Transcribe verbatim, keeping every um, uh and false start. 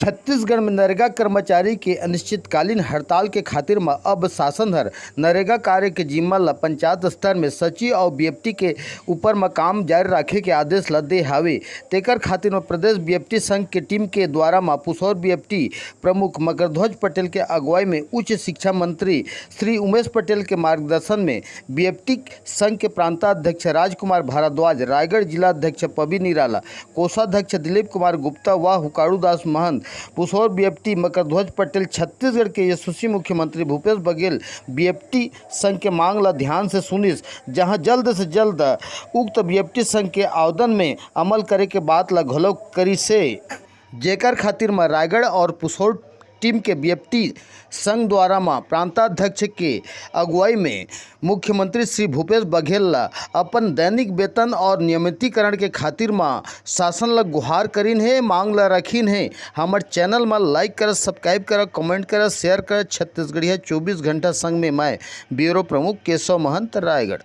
छत्तीसगढ़ में नरेगा कर्मचारी के अनिश्चितकालीन हड़ताल के खातिर म अब शासन हर नरेगा कार्य के जिम्मा ल पंचायत स्तर में सचिव अउ बीएफटी के ऊपर म काम जारी राखे के आदेश ल दे हावे। तेकर खातिर म प्रदेश बीएफटी संघ के टीम के द्वारा म पुसौर बीएफटी प्रमुख मकरध्वज पटेल के अगुवाई में उच्च शिक्षा मंत्री श्री उमेश पटेल के मार्गदर्शन में बीएफटी संघ के प्रांताध्यक्ष राजकुमार भारद्वाज, रायगढ़ जिला अध्यक्ष पबी निराला, कोषाध्यक्ष दिलीप कुमार गुप्ता व हुकाड़ू दास महंत, पुसौर बीएफटी मकरध्वज पटेल, छत्तीसगढ़ के यशस्वी मुख्यमंत्री भूपेश बघेल बीएफटी संघ के मांग ला ध्यान से सुनिस, जहां जल्द से जल्द उक्त बीएफटी संघ के आवेदन में अमल करे के बात ला घलो करिसे, जेकर खातिर म रायगढ़ और पुसौर टीम के बीएफटी संघ द्वारा म प्रांताध्यक्ष के अगुवाई में मुख्यमंत्री श्री भूपेश बघेल ला अपन दैनिक वेतन और नियमितीकरण के खातिर म शासन ला गुहार करिन हे, मांग ला रखिन हे। हमर चैनल म लाइक कर, सब्सक्राइब कर, कमेंट कर, शेयर कर। छत्तीसगढ़िया चौबीस घंटा संग में मैं ब्यूरो प्रमुख केशव महंत, रायगढ़।